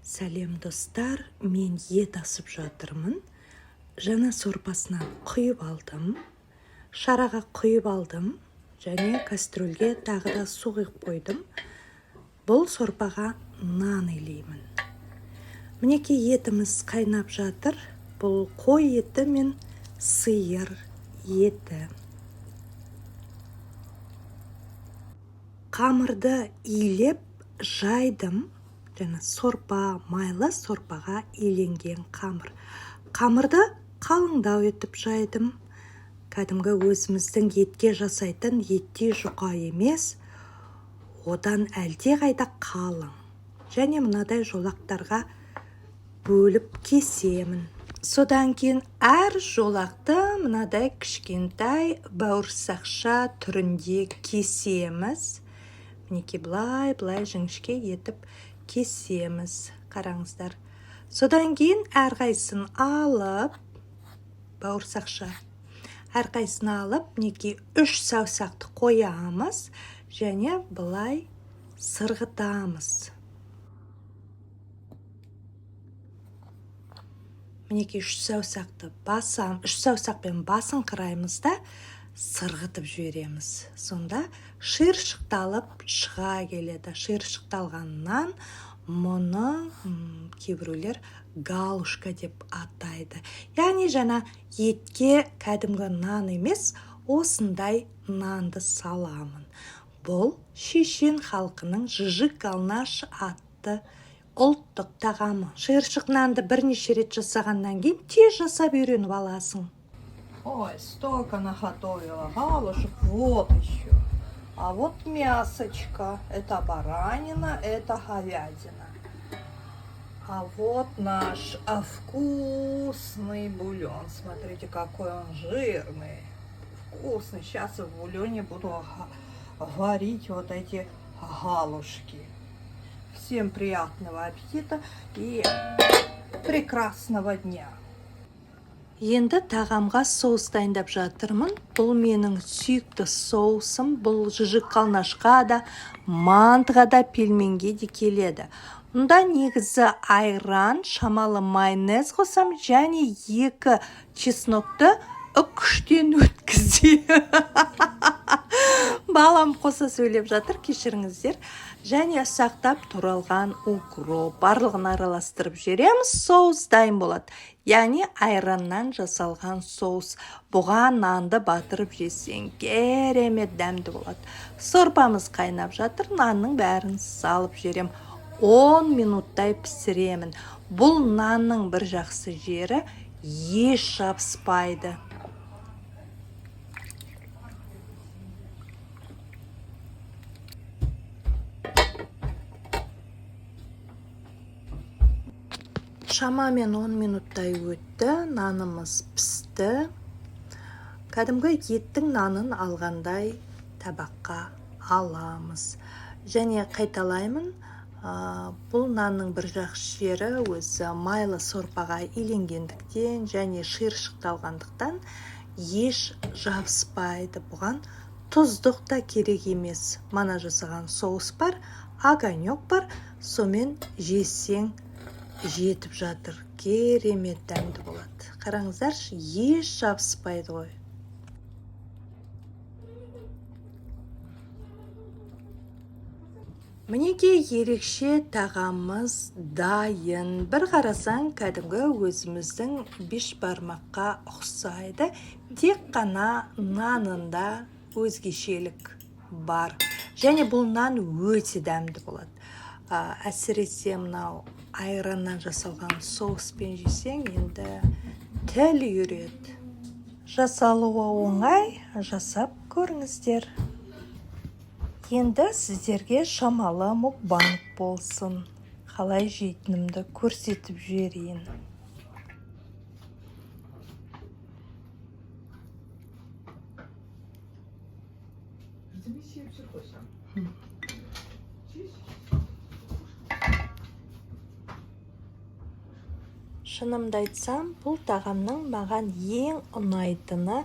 Сәлем, достар! Мен ет асып жатырмын. Жаңа сорпасынан құйып алдым, шараға құйып алдым және кастрюльге тағы да су құйып қойдым. Бұл сорпаға нан илеймін. Мінекей, етіміз қайнап жатыр. Бұл қой еті мен сиыр еті. Қамырды илеп жайдым. Жаңа сорпа, майлы сорпаға иленген қамыр. Қамырды қалыңдау етіп жайдым. Кәдімгі өзіміздің етке жасайтын еттей жұқа емес, одан әлдеқайда қалың. Және мынадай жолақтарға бөліп кесемін. Содан кейін әр жолақты мынадай кішкентай бауырсақша түрінде кесеміз. Мінекей, былай былай жіңішке етіп кесеміз, қараңыздар. Содан кейін әрқайсысын алып, бауырсақша, әрқайсысын алып, мінекей, үш саусақты қоямыз және былай сырғытамыз. Мінекей, үш саусақты басам, үш саусақпен басыңқыраймыз да, сырғытып жібереміз. Сонда шиыршықталып шыға келеді. Шиыршықталған нан. Мұны кейбіреулер галушка деп атайды. Яғни жаңа етке кәдімгі нан емес, осындай нанды саламын. Бұл шешен халқының жижик галнаш атты ұлттық тағамы. Шиыршық нанды бірнеше рет жасағаннан кейін тез жасап үйреніп аласың. Ой, столько наготовила галушек. Вот еще. А вот мясочко. Это баранина, это говядина. А вот наш вкусный бульон. Смотрите, какой он жирный. Вкусный. Сейчас в бульоне буду варить вот эти галушки. Всем приятного аппетита и прекрасного дня. Енді тағамға соус дайындап жатырмын. Бұл менің сүйікті соусым. Бұл жижик қалнашқа да, мантыға да, пельменге де келеді. Мұнда негізі айран, шамалы майонез қосам және екі чеснокты үкіштен өткізе, балам қоса сөйлеп жатыр, кешіріңіздер, және ұсақтап туралған укроп. Барлығын араластырып жібереміз, соус дайын болады. Яғни айраннан жасалған соус. Бұған нанды батырып жесең, керемет дәмді болады. Сорпамыз қайнап жатыр, нанның бәрін салып жіберем. 10 минуттай пісіремін. Бұл нанның бір жақсы жері, еш жабыспайды. Шамамен 10 минуттай өтті, нанымыз пісті. Кәдімгі еттің нанын алғандай табаққа аламыз. Және қайталаймын, бұл нанның бір жақсы жері, өзі майлы сорпаға иленгендіктен және шиыршықталғандықтан еш жабыспайды. Бұған тұздық та керек емес. Мана жасаған соус бар, огонек бар, сонымен жесең, жетіп жатыр. Керемет дәмді болады. Қараңыздаршы, еш жабыспайды ғой. Мінекей, ерекше тағамымыз дайын. Бір қарасаң, кәдімгі өзіміздің бешбармаққа ұқсайды, тек қана нанында өзгешелік бар. Және бұл нан өте дәмді болады. Әсіресе мынау айраннан жасалған соуспен жесең, енді тіл үйіреді. Жасалуы оңай, жасап көріңіздер. Енді сіздерге шамалы мукбанг болсын, қалай жейтінімді көрсетіп жіберейін. Шынымды айтсам, бұл тағамның маған ең ұнайтыны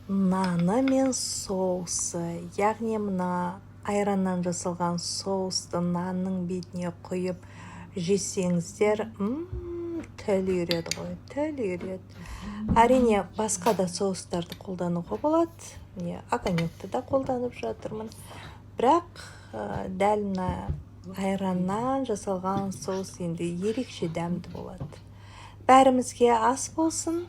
наны мен соусы. Яғни мына айраннан жасалған соусты нанның бетіне құйып Жесеңіздер, тіл үйіреді ғой, тіл үйіреді. Әрине, басқа да соустарды қолдануға болады. Міне, Огонёкті да қолданып жатырмын, бірақ дәл мына айраннан жасалған соус енді ерекше дәмді болады. Бәрімізге ас болсын!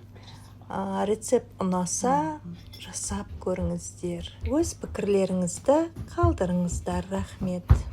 Рецепт ұнаса, жасап көріңіздер, өз пікірлеріңізді қалдырыңыздар. Рахмет!